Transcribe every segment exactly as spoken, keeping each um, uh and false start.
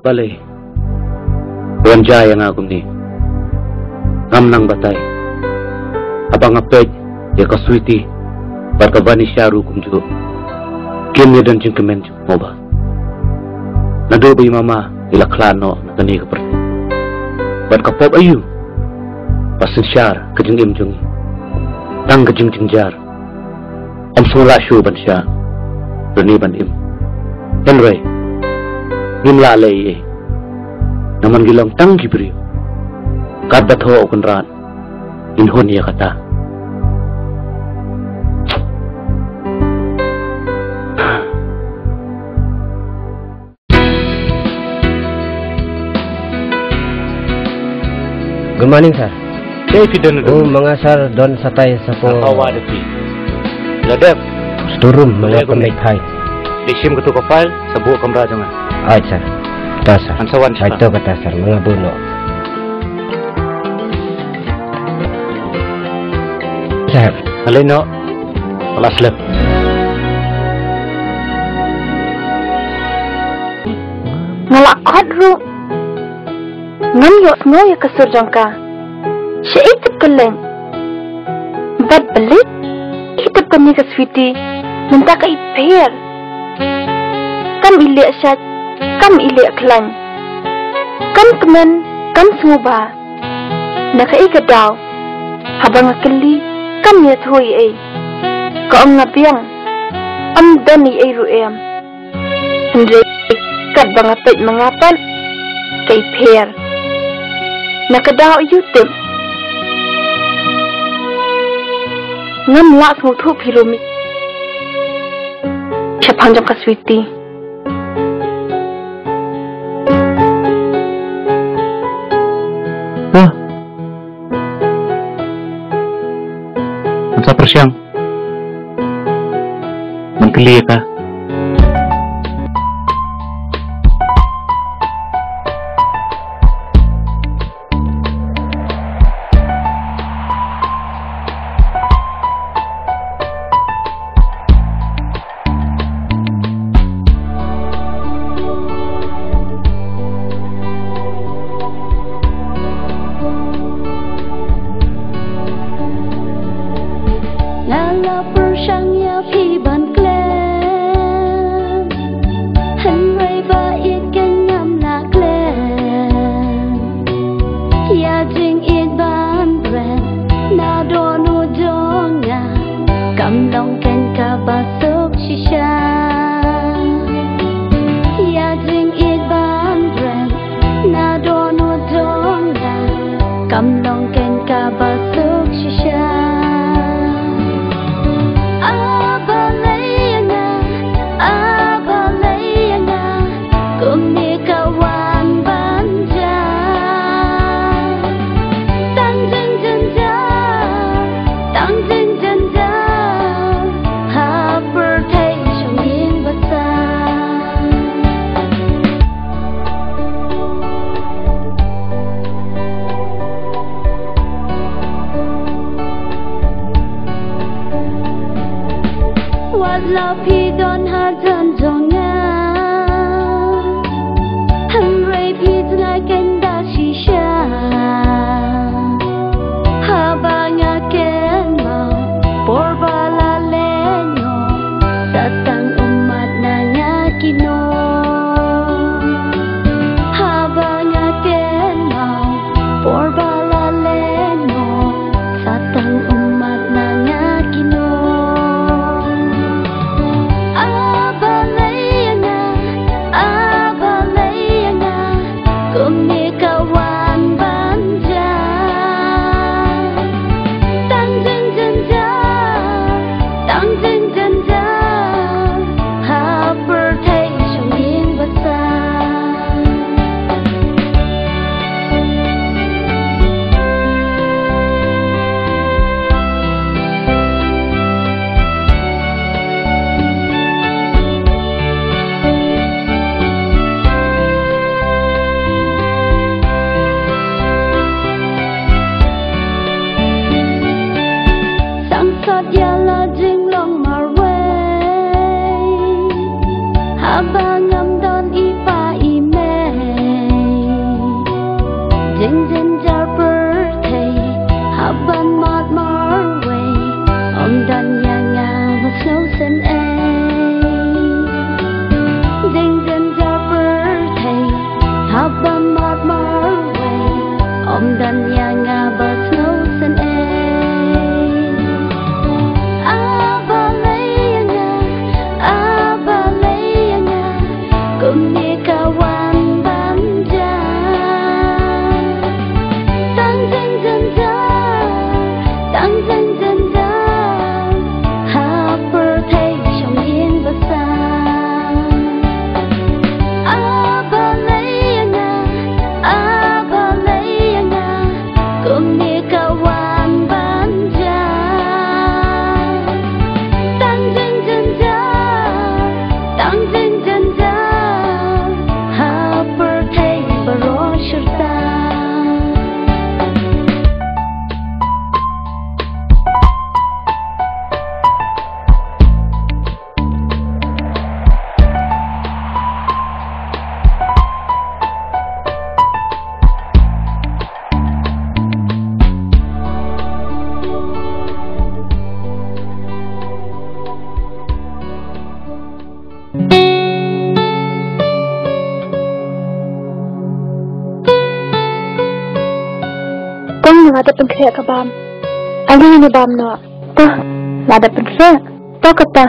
Balei? Wan jia ïa nga kumne. Ngam nang batai. Haba nga peit ïa ka Sweety bad ka Vanisha ruh kumjuh, kim ïa don jingkmen jingmut ba. Naduh ba i mama i la khlad noh na kane ka pyrthei. Bad ka pop aïu ba synshar ka jingim jong ngi? Tang ka jingjynjar. Ym sngewlah shuh ban shah lane ban im. Hynrei ngim lah leh ei ei. Namar ngi long tang ki briew. Katba thoh u Kynrad, ngin hun ïa kata. Good morning, sir. Te phi don, oh, don ma nga, sir, don shatai shapoh. Hawa de phi. La dep. Store room ma nga. Leh kumne. Pynleit khai. Dei shim katu ka file sha buh kamra jong nga. Ait, sir. Ta, sir. An sa wan. Ait, sir. To kata, sir, ma nga buh noh. Sir. Nga leit noh. Ka la slem. Nga la khot ruh. Ngam ïohsngew ïa ka sur jong ka. Shaei tip ka leit? Bad balei? Ei tip kane ka Sweety mynta ka i pher. Kam i leh shait, kam i leh khlaiñ. Kam kmen, kam sngewbha. Na kaei ka daw? Haba nga kylli, kam ïathuh ei ei. Ka ong nga biang. Ym don ei ei ruh em. Hynrei katba nga peit ma nga pat, ka i pher. Na ka daw aïu tip? Ngam lah sngewthuh phi Romi. Shaphang jong ka Sweety. Wah. Ngan sa pyrshang ban kylli ïa ka. Nga la pyrshang ïa phi ban klet. Te pynkhreh ka bam. Ani ne bam noh. To, la da pynkhreh. To kata.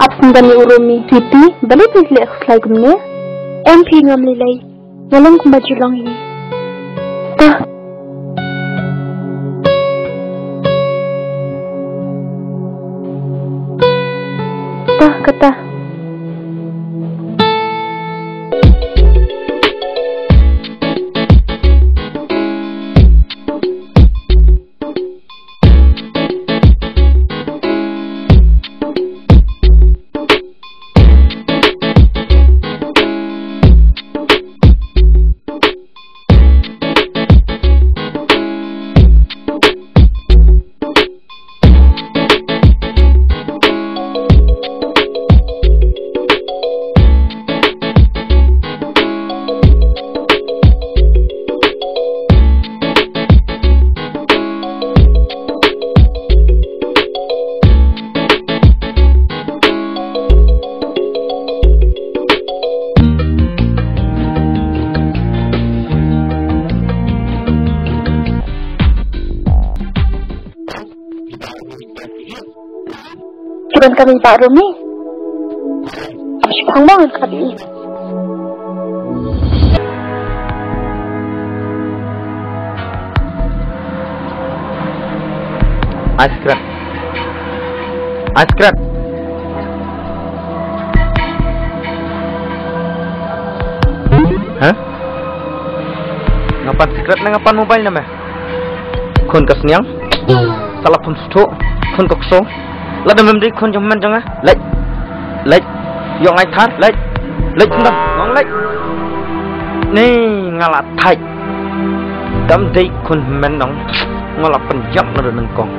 Ap sngewdon ïa u Romi. Sweety, balei phi leh khuslai kumne? Em phi, ngam lei lei. Nga long kumba ju long hi. To. To kata. Ki don kami ba Romi. Am shi phang bang kami. Ice cream. Ice cream. Hah? Nga pan secret ne nga pan mobile ne me? Khun ka sniang. Sala phone suthu. Khun ka kso. Lada mem dei khun jong men jong nga. Leit. Leit. Ïoh ngai thar. Leit. Leit khun dam. Ngong leit. Ni nga la thait. Dam dei khun men dong. Nga la pynjah na nyngkong.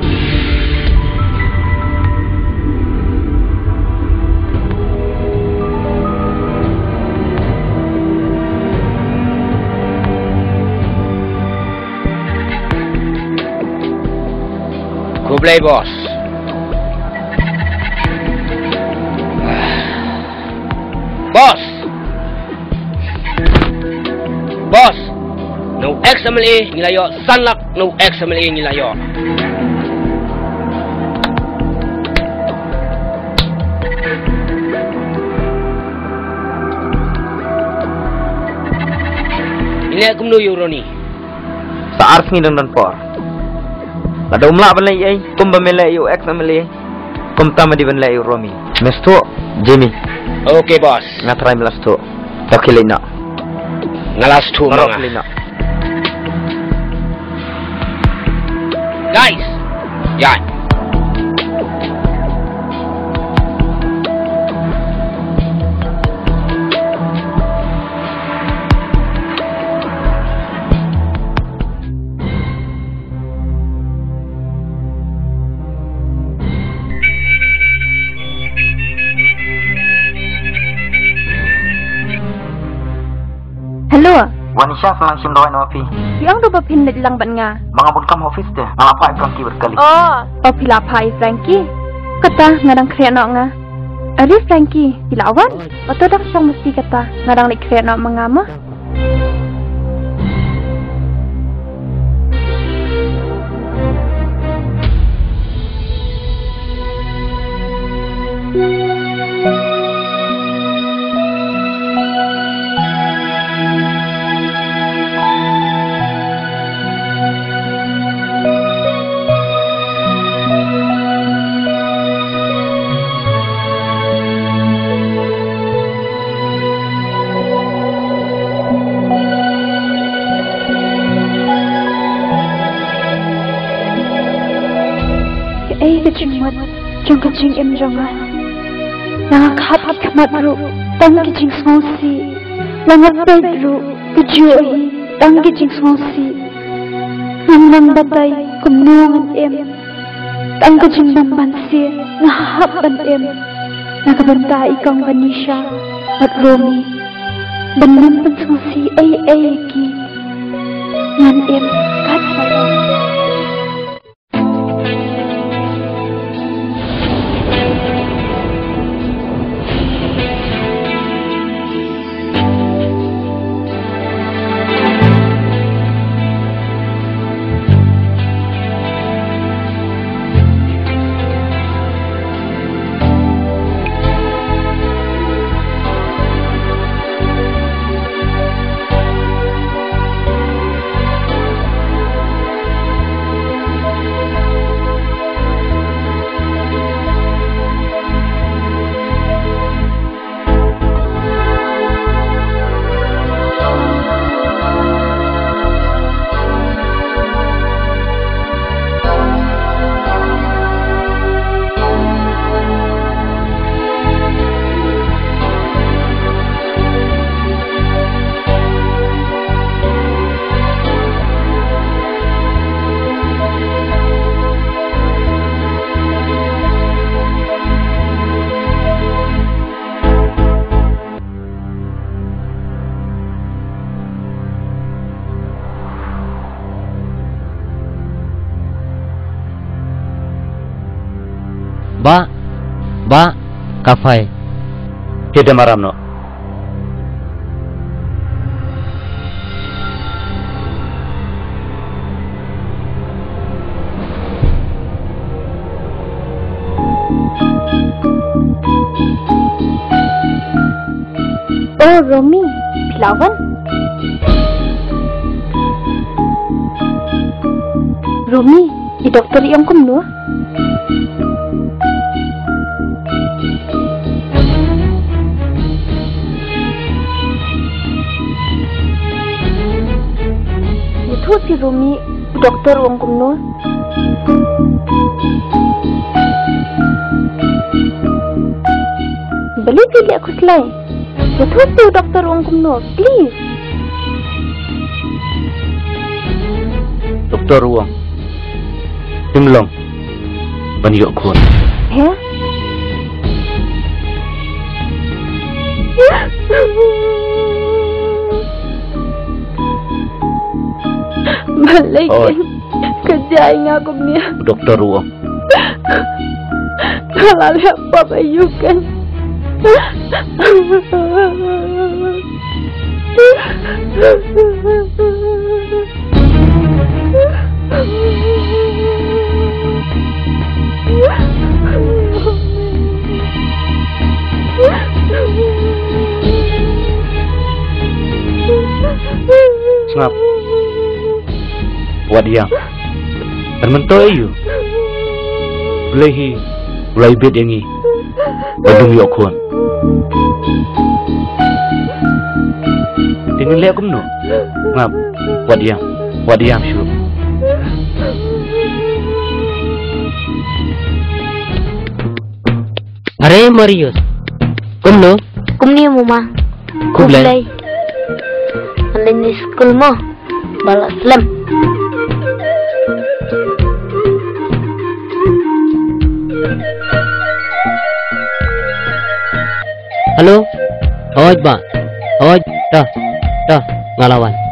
Khublei boss. Boss. Boss. No ex M L A ngi la ïoh san lak. No ex M L A ngi la ïoh. Ngi leh kumno ïa u Ronnie? Sa ar sngi dang don por. Lada um lah ban leh ei ei kumba me leh ïa u ex M L A, kumta me dei ban leh ïa u Romi. Me sngewthuh, Jimmy? Okay boss. Nga trai me la sngewthuh. To khie leit noh. Nga la sngewthuh ma nga. Khie leit noh. Guys. Ïa. Hello. Wanisha, sa nang shim dawai na ma phi? Phi ong ruh ba phin leit lang bad nga. Ba nga bun kam office te, nga la phah ïa Frankie bad kali. Oh, oh phi la phah ïa Frankie. Kata nga dang khreh noh nga. Are Frankie, phi la wan? Ba to dang shong masi kata, nga dang leit khreh noh ma nga mo. Kaei ka jingmut jong ka jingim jong nga? La nga khap ki khmat ruh tang ki jingsngewsih. La nga peit ruh ka jong i tang ki jingsngewsih. Ngan nang batai kumno ngan im. Tang ka jingbym banse nga hap ban im. Na ka bynta i kong Vanisha bad Romi. Ban nym pynsngewsih ei ei ïa ki. Ngan im katba long. Bah, bah, ka phai. Te da maram noh. Oh, Romi, phi la wan? Romi, i doktor i ong kumno? Ïathuh seh Romi, i doktor u ong kumno? Balei phi leh khuslai? Ïathuh seh u doktor u ong kumno, please. Doktor u ong, phim long ban ïoh khun. He? Balei? Oi. Ka jia ïa nga kumne. Doktor u ong. Nga la leh pap aïu kein. Sngap. Wat ïam. Kan myntoi aïu? Blei hi u la ibit ïa ngi ban ym ïoh khun. Te ngin leh kumno? Ngap, wat ïam, wat ïam shuh. Are Marius, kumno? Kumne mo ma. Khublei. Khublei. Ane ni skul mo. Ba la slem. Hello. Hoi bah. Hoi. Ta. Ta. Nga la wan.